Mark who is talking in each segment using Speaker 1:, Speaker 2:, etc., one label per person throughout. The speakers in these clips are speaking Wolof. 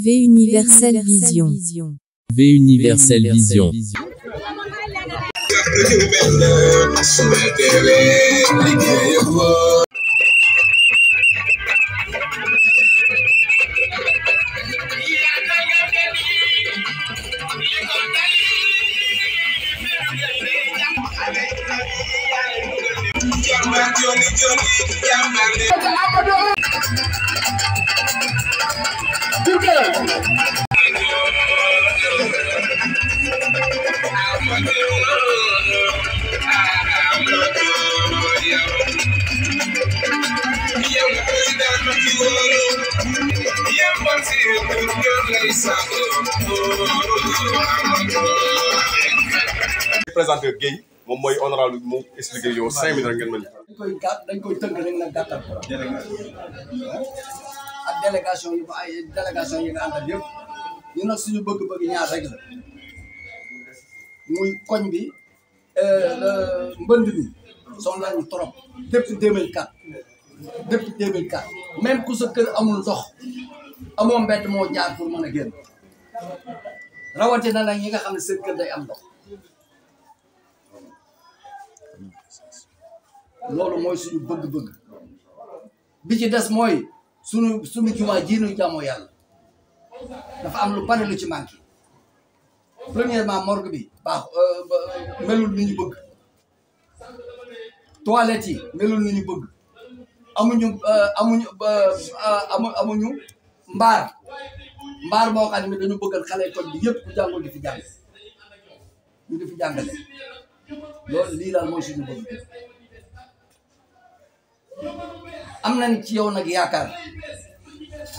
Speaker 1: V Universel Vision.
Speaker 2: V Universel Vision.
Speaker 3: Présenteur Guèye moom mooy honorable mu expliqué yow 5 minutes rek ngeen mën
Speaker 4: dañ koy tënk rek nag gàttal ko ak délégation yi ba ay délégation yi nga àndal yëpp ñu nag suñu bëgg-bëgg ñaar rek la muy koñ bi mbënd bi soxla nañu trop depuis 2004 même ku sa kër amul ndox amoo mbedd moo jaar pour mën a génn rawatina nag ñi nga xam ne seen kër day am ndox loolu mooy suñu bëgg-bëgg bi ci des mooy suñu jumaa ji ñu jaamoo yàlla dafa am lu bari lu ci manqué premièrement morgue bi baax melul ni ñu bëgg toilettes yi melul ni ñu bëgg amuñu mbaar boo xam ne dañu bëggal xale koñ bi yëpp ku jàngul di fi jàng ñu di fi jàngale loolu lii daal mooy suñu bëgg am nañ ci yow nag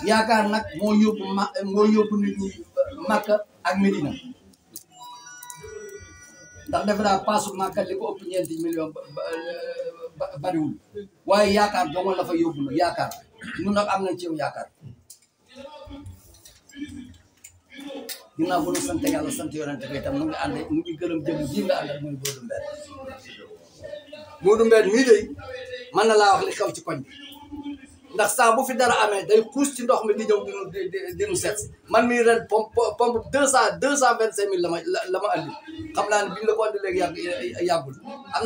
Speaker 4: yaakaar nag moo yóbbu nit ñi Makka ak Medina ndax defe naa paasu Makka li ko ëpp ñeenti million bariwul waaye yaakaar dong la fa yóbbu na yaakaar ñun nag am nañ ci yow yaakaar ginnaaw bu ñu sant yàlla sant yonent bi itam mu ngi gërëm jëm ji nga àndal muy Modou Mbène mii de mën na laa wax li xew ci koñ bi ndax saa bu fi dara amee day xuus ci ndox mi di ñëw di nu seet man mii ren pompe 225 000 la ma andi xam naa ne bi ñu la ko andi léegi yàggul am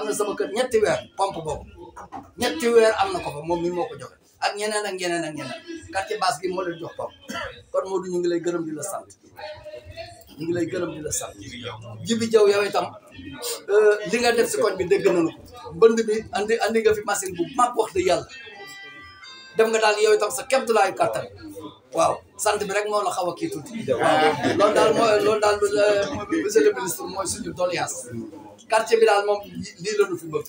Speaker 4: na sama kër ñetti weer pompe boobu ñetti weer am na ko fa moom mii moo ko joxe ak ñeneen ak ñeneen ak ñeneen quartier basse gi moo leen jox pompe kon Modou ñu ngi lay gërëm di la sant Jibi Jaw yow itam li nga def si koñ bi dégg nañu ko mbënd bi andi nga fi machine bu mag wax dëgg yàlla def nga daal yow itam sa kéemtulaayu kàttan waaw sant bi rek moo la xaw a kii tuuti waaw loolu daal monsieur le ministre mooy suñu doléance quartier bi daal moom lii la ñu fi bëgg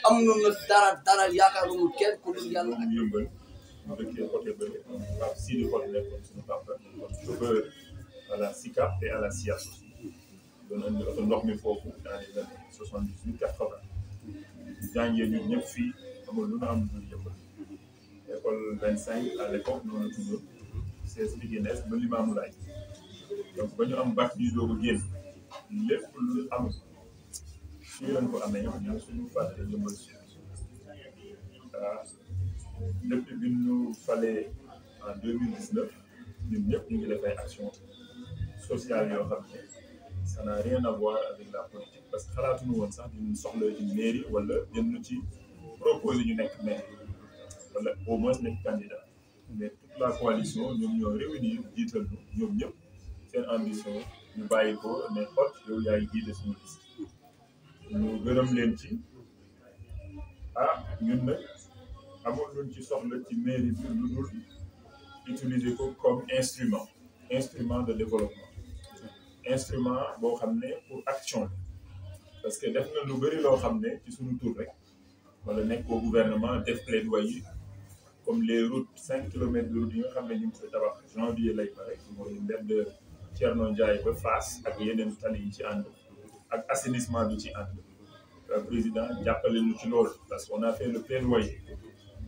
Speaker 4: amuñu na dara yaakaaruñu kenn ku dul yàlla ak
Speaker 5: yëmbal mu dëkkee côté bële Pape Sidi Kon nekkoon suñu papa chauffeur à la SICAP et à la SIAS aussi doon andi oto ndox mi foofu dans les années 78 80 jàngee ñun ñëpp fii amul lu nu am lu yëmbal école 25 à l'époque noonu la tuddoon c'est Guinness ba Limamou Laye donc ba ñu am bac bi doog a génn lépp lu am fii lañ ko amee ñun suñu fàtte yëmbal si depuis bi ñu falee en 2019 ñun ñëpp ñu ngi def ay actions sociales yoo xam ne ça n'a rien à voir avec la politique parce que xalaatuñu woon sax ñu soxla ci mairie wala jënd ci proposer ñu nekk maire wala au moins nekk candidat mais toute la coalition ñoom ñoo réunir jiital ñu ñoom ñëpp seen ambition ñu bàyyi ko ne ot yow yaay jiite suñu liste ñu gërëm leen ci ñun nag amul luñ ci soxla ci mairie bi lu dul utiliser ko comme instrument de développement instrument boo xam ne pour action parce que def na lu bëri loo xam ne ci suñu tur rek wala nekk au gouvernement def plaidoyer comme les routes 5 kilomètres de route yi nga xam ne ñu ngi koy tabax janvier lay pare mooy mbedd Thierno Ndiaye ba Fass ak yeneen tali yi ci ànd ak assainissement bi ci ànd président jàppale ñu ci loolu parce qu'on a fait le plaidoyer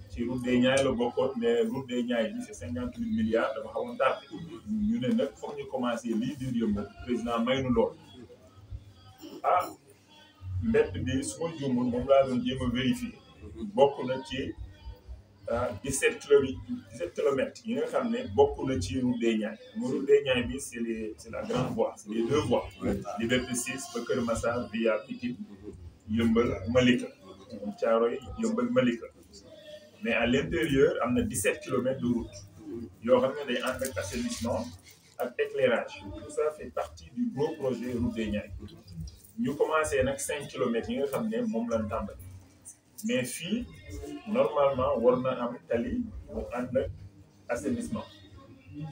Speaker 5: ci route des Niayes la bokkoon mais route des Niayes bi c'est 58 milliards dafa xawoon tardé ñu ne nag foog ñu commencé lii biir yëmbal président may nu lool mbedd bi su ma juumul moom laa doon jéem a vérifier bokk na ci 17 kilomètres yi nga xam ne bokk na ci route des Niayes route des Niayes bi c'est la grande voie c'est les 2 voies Liberté 6 ba Kër Massar via Pikine Yeumbeul Malika Thiaroye Yeumbeul Malika mais à l'intérieur am na 17 kilomètres de route yoo xam ne day ànd ak assainissement ak éclairage tout ça fait partie du gros projet route des Niayes ñu commencé nag 5 kilomètres yi nga xam ne moom lañ tàmbali mais fii normalement war na am tali bu ànd ak assainissement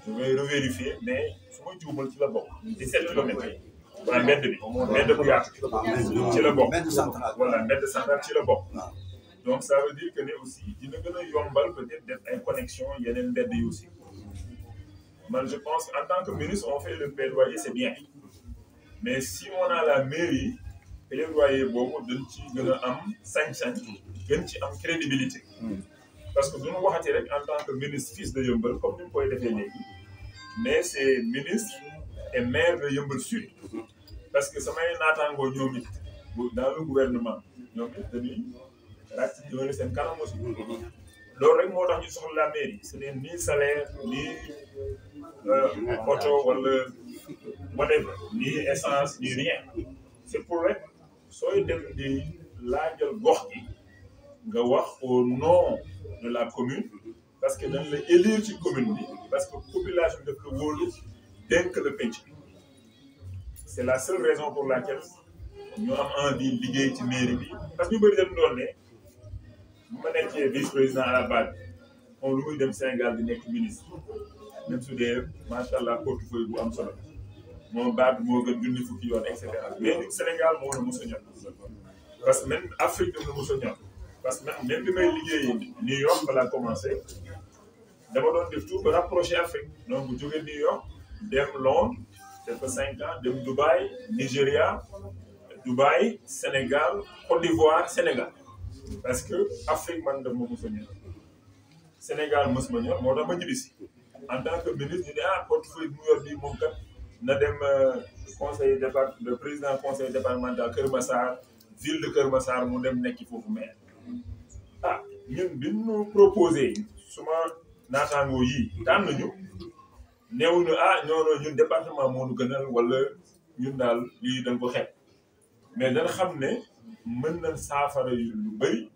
Speaker 5: je vais revérifier mais su ma juumal ci la bokk 17 kilomètres yi waaye mbedd bi mbedd bu yaatu ci la bokk voilà mbedd central ci la bokk donc ça veut dire que ne aussi dina gën a yombal peut-être def ay connexion yeneen mbedd yi aussi man je pense en tant que ministre on fait le plaidoyer c'est bien mais si on a la mairie plaidoyer boobu dañ ci gën a am sañ-sañ gën ci am crédibilité parce que duñu waxati rek en tant que ministre fils de Yeumbeul comme ni mu koy defee léegi mais c'est ministre et maire de Yeumbeul Sud parce que samay naataangoo ñoom it dans le gouvernement ñoom it dañuy ràcc jëmale seen kanam aussi loolu rek moo tax ñu soxla la mairie ce n'est ni salaire ni oto wala whatever ni essence ni rien c'est pour rek sooy dem di laajal gox gi nga wax au nom de la commune parce que dañ la élire ci commune bi parce que population daf la wóolu dénk la penc bi c'est la seule raison pour laquelle ñu am envie liggéey ci mairie bi parce que ñu bëri dañ doon ne bu ma nekkee vice-président à la base moom lu muy dem Sénégal di nekk ministre même su dee macha allah portefeuille bu am solo moom baat moo gën junni fukki yoon et cetera mais nit Sénégal moo na mos a ñor parce que même Afrique daf na mos a ñor parce que même bi may liggéey New York balaa commencé dama doon def tout ba rapprocher Afrique donc bu jógee New York dem Londres def fa 5 ans dem Dubaï Nigéria Dubaï Sénégal Côte d'Ivoire Sénégal parce que Afrique man daf ma mos a ñor Sénégal mos ma ñor moo tax ma ñibbisi en tant que ministre ñu ne portefeuille mu yor bii moom kat na dem le président conseil départemental Kër Massar ville de Kër Massar mu dem nekki foofu maire ñun bi ñu proposé suma naataangoo yi tànn ñu néew ñu ñoo ñun département moo ñu gënal wala ñun daal lii dañ ko xeeb mais dana xam ne mën na saafara yu lu bëri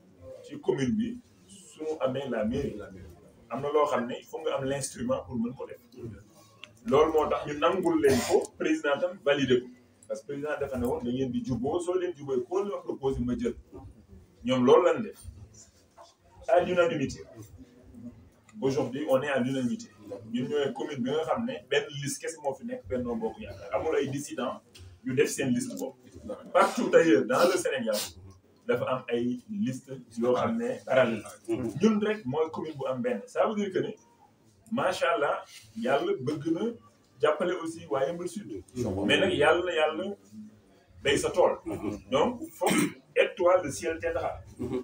Speaker 5: ci commune bi suñu amee la mairie am na loo xam ne il faut nga am l'instrument pour mën ko def loolu moo tax ñu nangul leen ko président tam validé ko parce que président dafa ne woon da ngeen di juboo soo leen juboo ko la proposé ma jël ñoom loolu lañ def à l'unanimité aujourd'hui on est à l'unanimité ñun ñooy commune bi nga xam ne benn liste kese moo fi nekk Benno Bokk Yaakaar amul ay dissidents yu def seen liste boobu partout ailleurs dans le Sénégal dafa am ay liste yoo xam ne parallèle ñun rek mooy commune bu am benn ça veut dire que ne macha allah yàlla bëgg na jàppale aussi waa Yeumbeul Sud mais nag yàlla bay sa tool donc foog étoile de ciel t'aidera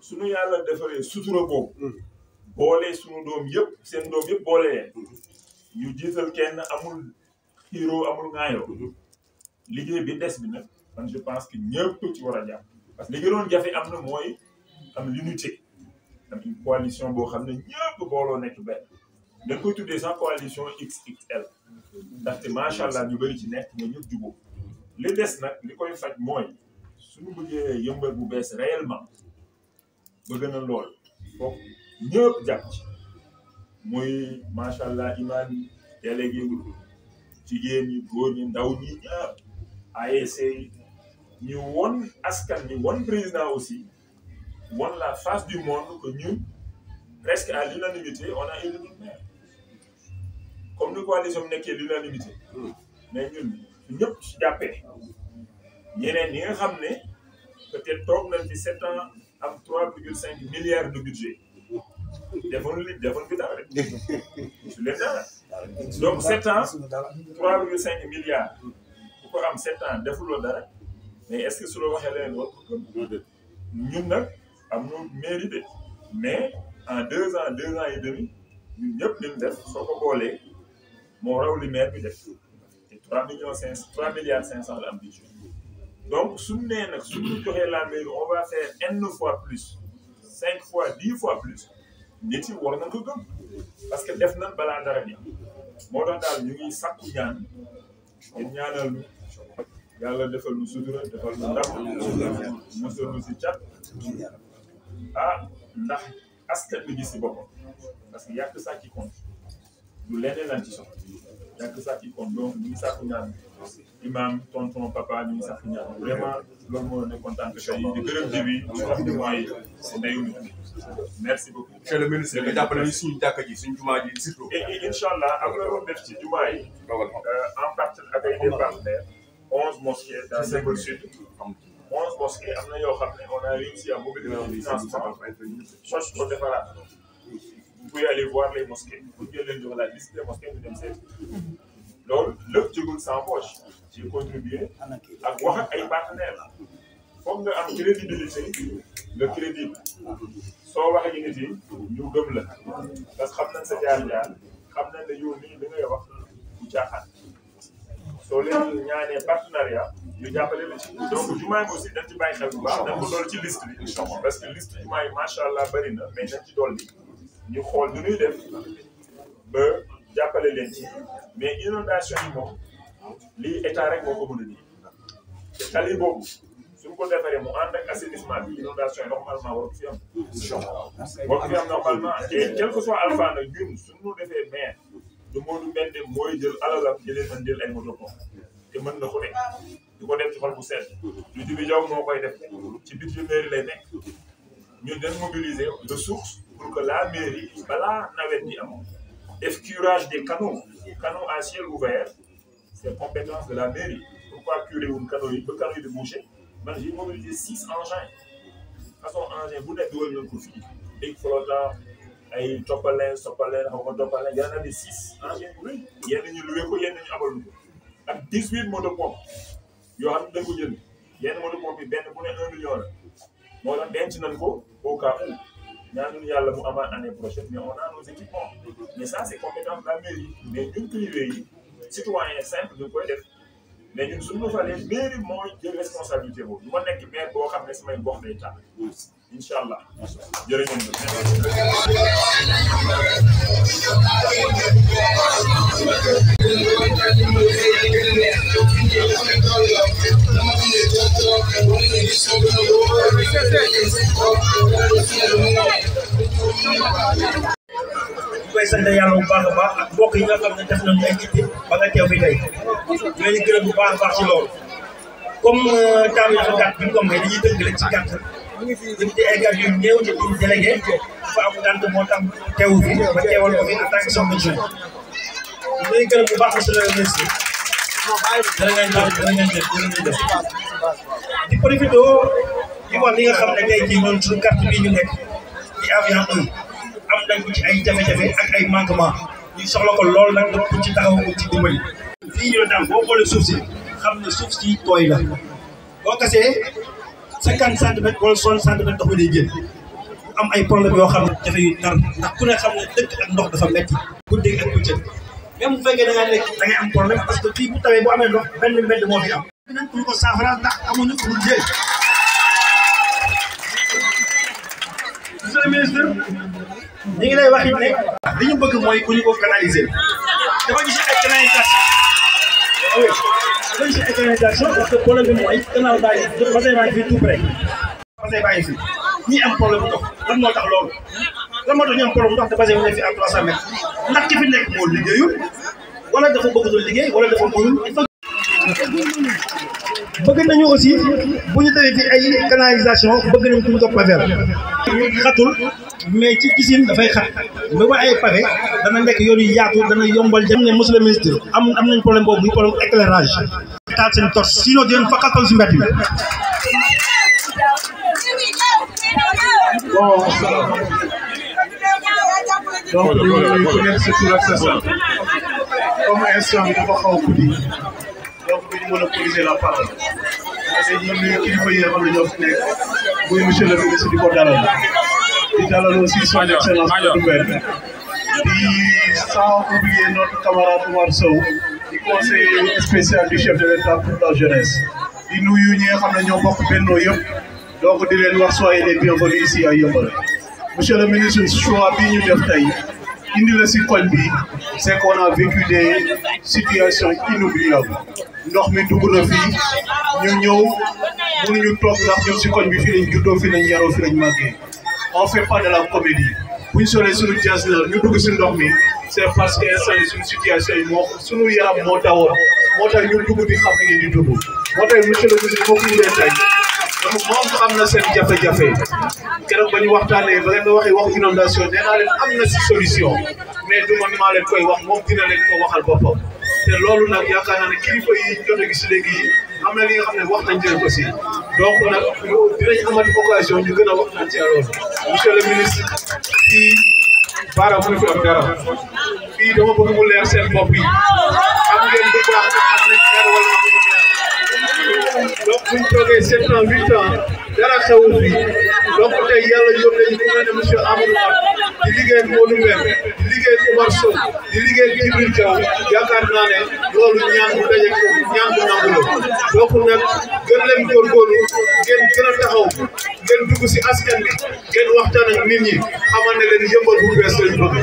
Speaker 5: suñu yàlla defaree sutura boobu boolee suñu doom yëpp seen doom yëpp boolee ñu jiital kenn amul xiiroo amul ŋaayoo liggéey bi des bi nag man je pense que ñëpp ci war a jàpp parce que li gënoon jafe am na mooy am l'unité am une coalition boo xam ne ñëpp booloo nekk benn dañ koy tuddee sax coalition XXL ndaxte macha allah ñu bëri ci nekk mais ñëpp jubóo li des nag li koy faj mooy suñu bëggee Yeumbeul bu bees réellement bëgg na lool foog ñëpp jàpp ci muy macha allah imaam yi délégué jigéen ñi góor ñi ndaw ñi ñëpp ASC ñu won askan ñi won président aussi won la face du monde que ñun presque à l'unanimité on a élu notre maire comme ni coalition nekkee l'unanimité mais ñun ñëpp ci jàppee ñeneen ñi nga xam ne peut-être toog nañ ci 7 ans am 3,5 milliards de budget defoon fi dara rek su leen dara donc 7 ans 3,5 milliards ku ko am 7 ans defuloo dara mais est-ce que su la waxee leneen war ko gëm ñun nag am na mérite mais en 2 ans et demi ñun ñëpp li ñu def soo ko boolee moo raw li maire bi def te 3 milliards 500 la am budget donc suñu nee nag suñu joxee la mairie on va faire n fois plus 5 fois 10 fois plus nit yi war na ko gëm parce que def nañ balaa dara bi moo tax daal ñu ngi sàkku ñaan ngeen ñaanal ñu yàlla defal ñu sutura defal ñu ndam musal ñu si cat ndax askan bi gis si boppam parce que yàq saa ci compte du leneen lañ ci soxla yàq saa ci compte donc ñu ngi sàkku ñaan imam tonton papa ñu ngi sàkku ñaan vraiment loolu moo nekkoon tànk tey di gërëm jibi ñu wax di mooy ndeyu mi merci beaucoup.
Speaker 3: monsieur le ministre nga jàppale ñu suñu jàkka ji suñu jumaa ji surtout.
Speaker 5: et incha allah am na loolu def ci jumaa yi en partenariat avec des partenaires 11 mosquées dans Yeumbeul Sud 11 mosquées am na yoo xam ne on a réussi à mobiliser le financement soj ko defaraat vous pouvez aller voir les mosquées pour jël leen jox la liste des mosquées ñu dem seet loolu lépp jógul sans poche j'ai contribué ak wax ak ay partenaires foog nga am crédibilité le crédit soo waxee nit yi ñu gëm la parce que xam nañ sa jaar-jaar xam nañ ne yow nii li ngay wax du caaxaan soo leen ñaanee partenariat ñu jàppale la ci donc jumaa yi aussi dañ ci bàyyi xel bu baax dañ ko dool ci liste bi parce que liste jumaa yi macha allah bëri na mais dañ ci dolli ñu xool nu ñuy def ba jàppale leen ci mais inondation yi moom lii état rek moo ko mën a nii te tali boobu suñ ko defaree mu ànd ak assainissement bi inondation yi normalement war fi am war fi am normalement et quel que soit alpha nag ñun suñu defee maire du Modou Mbende mooy jël alalam jëlee nañ jël ay moto pompe te mën na ko def di ko def ci xol bu sedd lu Jibi Jaw moo koy def ci budget mairie lay nekk ñun dañ mobiliser ressources pour que la mairie balaa nawet bi am def curage des canaux à ciel ouvert c'est compétence de la mairie pourquoi curer wuñ canaux yi ba canaux yi di boucher man j'ai mobilisé 6 engins façon engin bu nekk dugal nañ ko fii big flottant ay toppalin xaw ma toppalin yal na di 6 engins yu rëy yenn ñu loué ko yenn ñu abal ko ak 18 motopompes yoo xam ne dañ ko jënd yenn motopompes yi benn bu ne 1 million la moo tax denc nañ ko au cas où ñaanuñu yàlla mu amaat année prochaine mais on a nos équipements mais ça c'est compétence de la mairie mais ñun privé yi citoyen simple ñu koy def mais ñun suñu falee mairie mooy jël responsabilité boobu du ma nekk maire boo xam ne samay gox day tànn incha allah jërëjëf.
Speaker 6: koy sant yàlla bu baax a baax ak mbokk yi nga xam ne def nañu ay itte ba nga teew fi tey ñooñu gërëm bu baax a baax ci loolu comme temps bi dafa gàtt bi ñu ko may dañuy dëgg rek ci gàtt jëm ci ay gàtt yu néew ci délégué dafa am gàtt moo tax teewu fi ba teewal ko fi en tant que chef de zone ñooñu gërëm bu baax monsieur le ministre dana ngeen jëf di profité di wax li nga xam ne tey jii ñun suñu carte bii ñu nekk ci avion yi am nañ ko ci ay jafe-jafe ak ay manquement ñu soxla ko lool nag pour ci taxaw ko ci dimbali fii ñu daal boo xoolee suuf si xam ne suuf si tooy la boo gasee 50 centimètres wala 60 centimètres ndox mi day génn am ay problème yoo xam ne jafe yu tar ndax ku ne xam ne dëkk ak ndox dafa metti guddi ak bëccëg même bu fekkee da ngaa nekk da ngay am problème parce que fii bu tawee bu amee ndox benn mbedd moo fi am nañ pour ko saafara ndax amuñu pour jël monsieur le ministre ñu ngi lay wax it ne li ñu bëgg mooy ku ñu ko canaliser dafa gis ay canalisation oui dafa gis ay canalisation parce que problème bi mooy canal baa ngi bassin baa ngi fii tout près bassin baa ngi fii ñi am problème ndox lan moo tax loolu lan moo tax ñu am problème ndox te bassin bi nekk fi à 300 mètres ndax ki fi nekk moo liggéeyul wala dafa bëggatul liggéey wala dafa mënul bëgg nañu aussi bu ñu defee fi ay canalisation bëgg nañu ku ñu ko pavé xatul mais ci gisin dafay xat mais ba ay pavé dana nekk yoon yu yaatu dana yombal jëm ne monsieur le ministre am nañ problème boobu muy problème éclairage taal seen torche sinon dinañ fa xatal si mbedd bi
Speaker 7: bon donc ñu ngi nekk si tur ak sa sant comme instant bi dafa xaw a guddi donc dañu mën a corriger la parole parce que ñun ñooy kilifa yi nga xam ne ñoo fi nekk muy monsieur le ministre di ko dalal di dalal aussi son excellence Modou Mbende di sans oublier notre camarade Oumar Sow di conseiller spécial du chef de l'État pour la jeunesse di nuyu ñi nga xam ne ñoo bokk bennoo yëpp donc di leen wax soyez les bienvenus ici à Yeumbeul monsieur le ministre choix bi ñu def tey indi la si koñ bi c'est qu'on a vécu des situations inoubliables ndox mi dugg na fii ñu ñëw mënuñu toog ndax ñun si koñ bi fii lañ juddoo fii lañ yaroo fii lañ màggee on fait pas de la comédie buñ solee suñu jazz la ñu dugg si ndox mi c'est parce que instant yi suñu situation yi moo suñu yaram moo tawoon moo tax ñu dugg di xam ngeen di dugg moo tax monsieur le ministre moo ko leen tey moom xam na seen jafe-jafe keroog ba ñu waxtaanee ba ngeen waxee wax inondation nee naa leen am na si solution mais du man maa leen koy wax moom dina leen ko waxal boppam te loolu nag yaakaar naa ne kilifa yi jot a gis léegi am na li nga xam ne wax nañ leen ko si donc nag dinañ amati occasion ñu gën a waxtaan ci loolu monsieur le ministre fii baara mu fi am dara fii dama bëgg mu leer seen bopp yi am ngeen bu baax am nañ leer wala donc buñ toogee 7 ans 8 ans dara xewul fii donc tey yàlla yónnee ñu ku mel ne monsieur Amadou Ba di liggéey ak Modou Mbène di liggéey ak Omar Sow di liggéey ak Djibril Thiaw yaakaar naa ne loolu ñaan bu daje ñaan bu nangu la donc nag gën leen góorgóorlu ngeen gën a taxaw ngeen dugg si askan bi ngeen waxtaan ak nit ñi xamal ne leen yëmbal bu bees lañ bëgg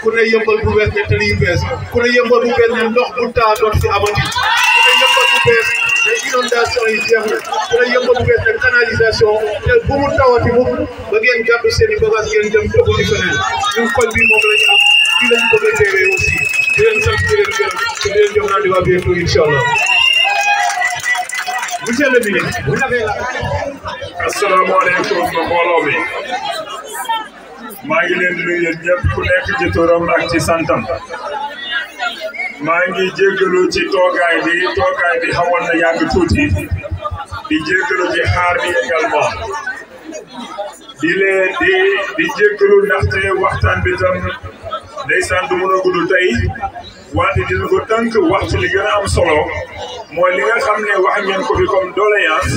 Speaker 7: ku ne yëmbal bu bees ne tali yu bees ku ne yëmbal bu bees ne ndox bu taa doot fi amati ku ne yëmbal bu bees ne inondation yi jeex na ku ne yëmbal bu bees ne canalisation te bu mu tawati mukk ba ngeen gàddu seen i bagage ngeen dem tëbu di feneen ñun koñ bi moom la ñu am fii lañ bëgg a teewee aussi di leen sant di leen gërëm te di leen jox naan di waa bientôt incha allah. monsieur le ministre vous avez la.
Speaker 5: asalaamaaleykum mbooloo mi maa ngi leen di nuyu yéen ñëpp ku nekk ci turam ak ci santam maa ngi jéggalu ci toogaay bi xawoon na yàgg tuuti di jéggalu ci xaar bi également di jéggalu ndaxte waxtaan bi tam ndeysaan du mën a gudd tey wante dina ko tënk wax ci li gën a am solo mooy li nga xam ne wax ngeen ko fi comme doléance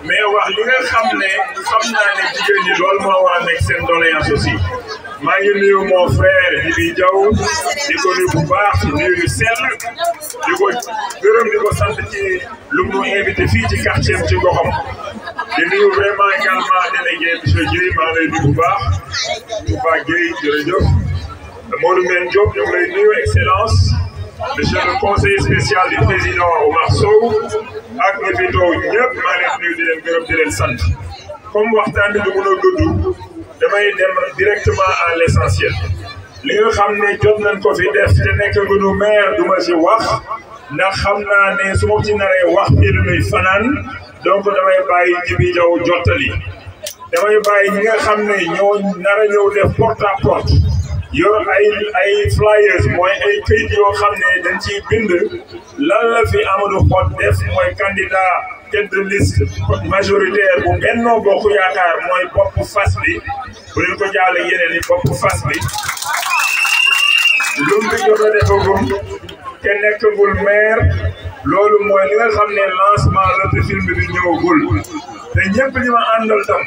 Speaker 5: mais wax li nga xam ne xam naa ne jigéen ñi loolu moo war a nekk seen doléance aussi maa ngi nuyu mon frère Jibi Diaw di ko nuyu bu baax ci nuyu yu sell di ko gërëm di ko sant ci lu mu invité fii ci quartier ci goxam di nuyu vraiment également délégué monsieur Dieye maa ngi lay nuyu bu baax Touba Gueye jërëjëf Modou Mbène Diop ñu ngi lay nuyu excellence monsieur le conseiller spécial du président Omar Sow ak ñi fi toog ñëpp maa ngi leen nuyu di leen gërëm di leen sant comme waxtaan bi du mën a gudd damay dem directement à l'essentiel li nga xam ne jot nañ ko fi def te nekk ngunu maire du ma ci wax ndax xam naa ne su ma ci naree wax fii lu nuy fanaan donc damay bàyyi Jibi Diaw jottali damay bàyyi ñi nga xam ne ñoo nar a ñëw def porte à porte yor ay flyers mooy ay këyit yoo xam ne dañ ciy bind lan la fi Amadou Hott def mooy candidat tête de liste majoritaire bu Benno Bokk Yaakaar mooy bopp fas bi bu leen ko jaale yeneen yi bopp fas bi lu mu jot a defagum te nekkagul maire loolu mooy li nga xam ne lancement la te film bi ñëwagul te ñëpp ñi ma àndal tam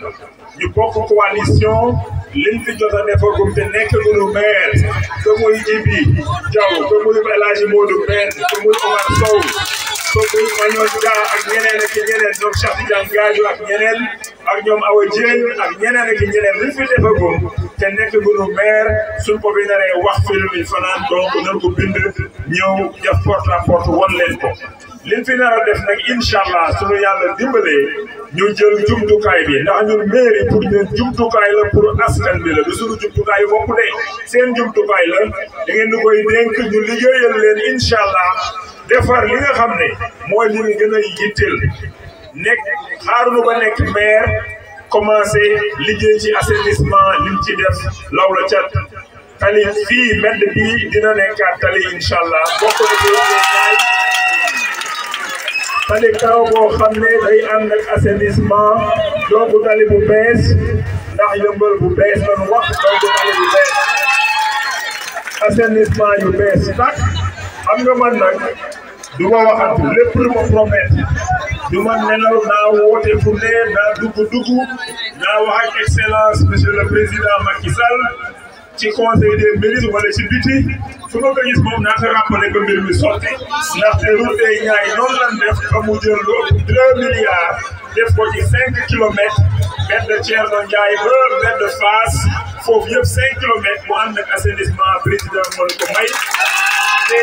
Speaker 5: ñu bokk coalition liñ fi jot a defagum te nekkagul maire que muy Jibi Diaw que muy El Hadji Modou Mbène que muy Omar Sow que muy Mañoon Dia ak ñeneen ak ñeneen ñoom Cheikh Tidiane Gadio ak ñeneen ak ñoom Awa Dieng ak ñeneen ak ñeneen liñ fi defagum te nekkagul maire suñ ko fi naree wax film bi fanaan donc nañ ko bind ñëw def porte à porte won leen ko liñ fi nar a def nag incha allah suñu yàlla dimbalee ñu jël jumtukaay bi ndax ñun mairie pour ñun jumtukaay la pour askan bi la du suñu jumtukaay yi bopp de seen jumtukaay la da ngeen di koy dénk ñu liggéeyal leen incha allah defar li nga xam ne mooy li ñu gën a yitteel nekk xaaruñu ba nekk maire commencé liggéey ci assainissement lim ci def law la cat tali fii mbedd bi dina nekkaat tali incha allah bokk na ci ñaay tali kaw boo xam ne day ànd ak assainissement donc tali bu bees ndax yëmbal bu bees lañu wax donc tali bu bees assainissement yu bees tax xam nga man nag du ma waxatu lépp lu ma promettre du ma nelaw naa woote fu ne naa dugg naa wax ak excellence monsieur le président Macky Sall ci conseil des ministres wala ci biti fu ma ko gis moom naa ko rappelé ba mbir mi sotti ndaxte route des Niayes noonu lan def ba mu jël lu ëpp 2 milliards def ko ci 5 kilomètres mbedd de Thierno Ndiaye ba mbedd de Fass foofu yëpp 5 kilomètres mu ànd ak assainissement président moo ko may te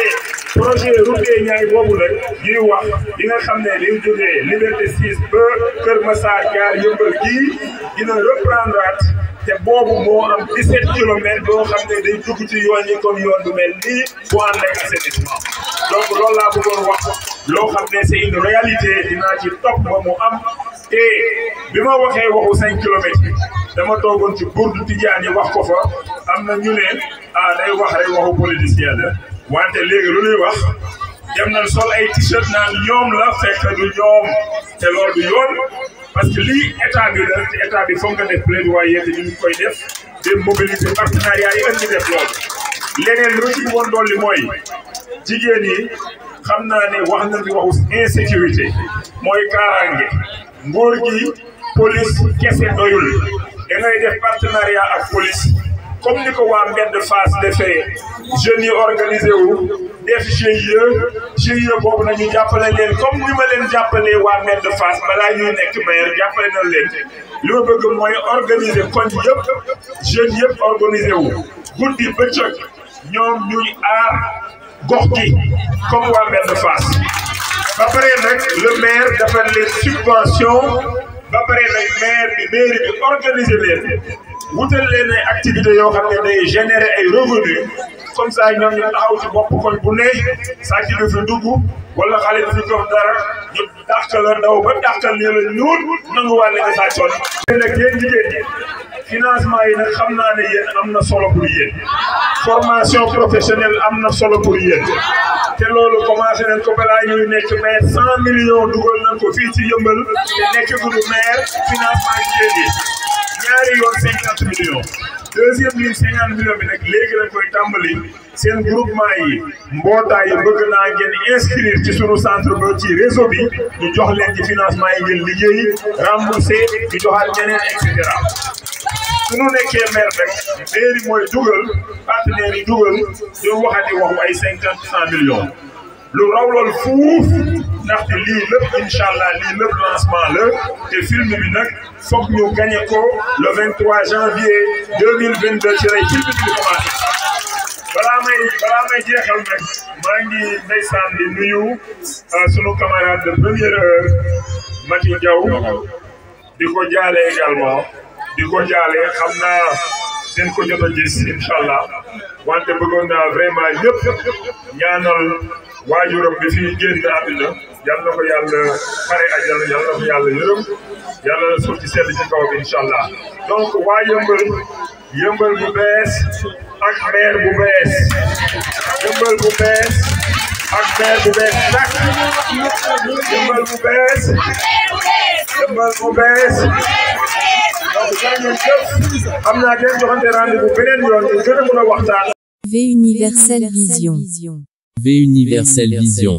Speaker 5: projet route des Niayes boobu nag ñuy wax li nga xam ne liy jógee Liberté 6 ba Kër Massar jaar Yëmbal gii dina reprendre te boobu moo am 17 kilomètres boo xam ne day dugg ci yoon yi comme yoon bu mel nii bu ànd ak assainissement donc loolu laa bëggoon wax loo xam ne c'est une réalité dinaa ci topp ba mu am te bi ma waxee waxu 5 kilomètres yi dama toogoon ci Bourd Tidiane wax ko fa am na ñu ne day wax rek waxu politicien la wante léegi lu ñuy wax dem nañ sol ay t-shirt naan ñoom la fekk du ñoom te loolu du yoon parce que lii état bi la te état bi foog nga def plaidoyer te ñu ngi koy def de mobiliser partenariat yi indi def loolu leneen lu ci woon dolli mooy jigéen yi xam naa ne wax nañ fi waxu insécurité mooy kaaraange nguur gi police kese doyul da ngay def partenariat ak police comme ni ko waa mbedd Fass defee jeunes yi organisé wu def GIE boobu nañu jàppale leen comme ni ma leen jàppalee waa mbedd Fass balaa ñuy nekk maire jàppale na leen li ma bëgg mooy organiser koñ yëpp jeunes yëpp organisé wu guddi bëccëg ñoom ñuy aar gox gi comme waa mbedd Fass ba pare nag le maire dafa leen subvention ba pare nag mairie bi organiser leen wutal leen ay activités yoo xam ne day générer ay revenus comme ça ñoom ñu taxaw ci bopp koñ bu ne sàcc du fi dugg wala xale du fi jox dara ñu dàqal la daw ba dàqal ne la ñuul nanguwaale nga sàccoon. nag yéen jigéen ñi financement yi nag xam naa ne yéen am na solo pour yéen formation professionnelle am na solo pour yéen te loolu commencé nañ ko balaa ñuy nekk maire 100 millions dugal nañ ko fii ci Yëmbal te nekk gudu maire financement jigéen yi ñaari yoon 50 millions deuxième ligne 50 millions bi nag léegi lañ koy tàmbali seen groupement yi mbootaay yi bëgg naa ngeen inscrire ci sunu centre ba ci réseau bi ñu jox leen ci financement yi ngeen liggéey remboursé ñu joxaat ñeneen et cetera su ñu nekkee maire rek mairie mooy dugal partenaires yi dugal ñu waxati waxu ay 100 millions lu raw loolu fuuf ndaxte lii lépp incha allah lii lépp lancement la te film bi nag foog ñu gagné ko le 23 janvier 2022 ci lay film bi di commencé balaa may jeexal nag maa ngi ndeysaan di nuyu sunu camarade de première heure Mati Diaw di ko jaale également di ko jaale xam naa den ko jot a gis incha allah wante bëggoon naa vraiment ñëpp ñaanal waajuram bi fi génn àddina yal na ko yàlla xare àjjana yal na ko yàlla yërëm yàlla na suuf ci sedd ci kaw bi incha allah donc waa yëmbal bu bees ak maire bu bees yëmbal bu bees ak maire bu bees nag yëmbal bu bees donc jërëjëf xam naa den joxante rendez-vous beneen yoon ñu gën a mën a waxtaan.
Speaker 1: V Universel Vision.
Speaker 2: V Universel Vision.